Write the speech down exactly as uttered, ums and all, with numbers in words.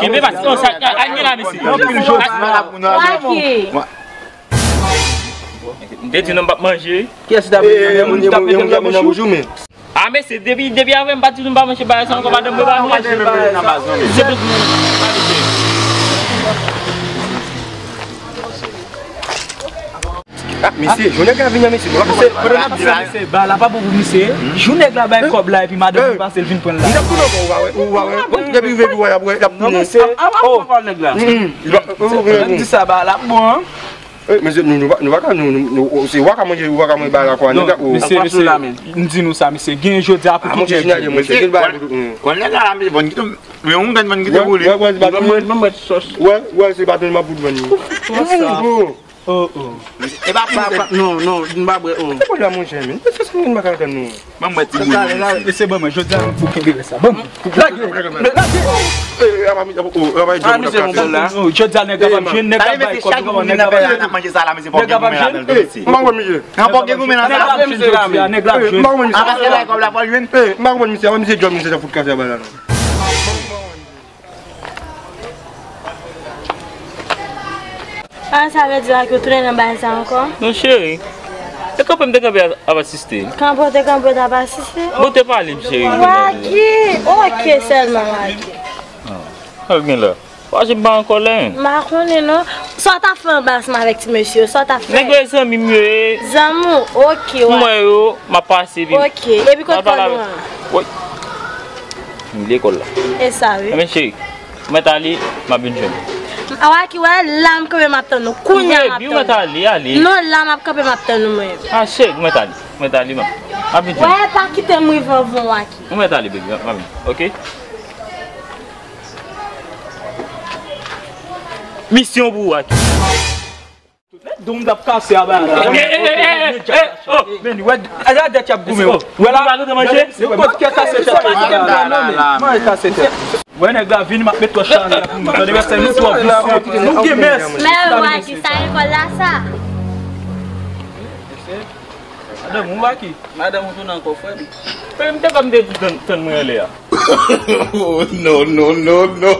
Kenbe bas, non, sa, a, a, gen la, mesye. Anpil jòf. Waki. M te di non, m p ap manje. Kiyès ki t ap manje? Moun t ap mete m nan bouch ou? A, mesye, depi, depi avè m pa di nou pa manje bagay sa ankò, madanm mwen pa manje bagay sa. Se pou nou pa manje. Ah, mesye, jwenn nèg la vini, mesye. Mesye, pandan n ap di la, mesye, ba la pa bon pou misye. Jou nèg la bay kòb la epi madanm li pase l vin pran l la. Li t ap tounen ankò, ou pa wè, ou pa wè. Depi rive pi wè, y ap wè, y ap tounen. Non, mesye, apa pran kòb nèg la? Lè m di sa, ba la bon, an. Eh, mesye, nou, nou pa, nou pa ka, nou, nou, nou, se ou pa ka manje, ou pa ka manje ba la kwa nèg la, ou. Mesye, mesye, m di nou sa, mesye, gen jodi a pou tout nèg. Mesye, kòb nèg la la, mesye, bon, kite, men yon grenn bon kite pou li. Wè, wè, se pa tounen m ap fout vann li. Kòman sa? Oh, oh. E pa pou, non, non, m pa bwè, oh. Se pou la, monchè, men. Se sa m pa ka tann nou. Ban m bwè ti boul. Mesye, ban mwen, jodi a, nou pou kenbe sa. Ban mwen. Lage, lage. Eh, apa mi, oh, apa mi, oh, jodi a, nèg la p ap jwenn, nèg la bay kòb, nèg la p ap jwenn. Nèg la p ap jwenn. Nèg la p ap jwenn jodi a, nèg la p ap jwenn. Apa se bay kòb la pou l jwenn? Eh, m pa konprann misye, apa misye djòb, misye ta fout kase a ba la, non. Ah, sa vle di la ke w tounen nan bagay sa ankò? Non, cheri. E kanpe m te kanpe ap asiste. Kanpe w te kanpe w t ap asiste? Bon, te pale m, cheri. Waki! Ok, sèlman Waki. Ah, sa w gen la? Waki, m pa an kòlè. M pa konnen, non. Sa w t ap fè anba ansanm avèk ti mesye yo? Sa w t ap fè? Nèg yo e zanmi m yo ye. Zanmi w? Ok, Waki. M wè yo, m ap pase, epi. Ok, epi kote kòlè w an? Wi. M lekòl la. E sa, wi. Ebyen, cheri. Ou mèt ale, m ap vin jwenn ou. A, Waki, wè, la m kanpe m ap tann ou. Kounya m ap tann ou. Ou mèt ale, ale. Non, la m ap kanpe m ap tann ou, mwen. A, cheri, ou mèt ale. Ou mèt ale, m ap, m ap vin jwenn ou. Wè, pa kite m rive anvan w, Waki. Ou mèt ale, baby, m ap vin. Ok? Misyon pou ou, Waki. Tout nèt don m t ap kase a ba la. Eh, eh, eh, eh, eh, oh. Men, wè, a la dèt y ap goumen, oh. Wè la. Ou pa manje? Yo kot kè kase tèt la. Manje kase tèt. Wè nèg la vini, m ap met twa chale pou nou. Tande, mesye, nou twò visye. Nou gen mès. Men Waki, sa lekòl la sa? Madanm ou, Waki. Madanm ou tounen ankò, frè m. Frè m, te kòm te di tann, tann mwen anlè a. Oh, no, no, no, no.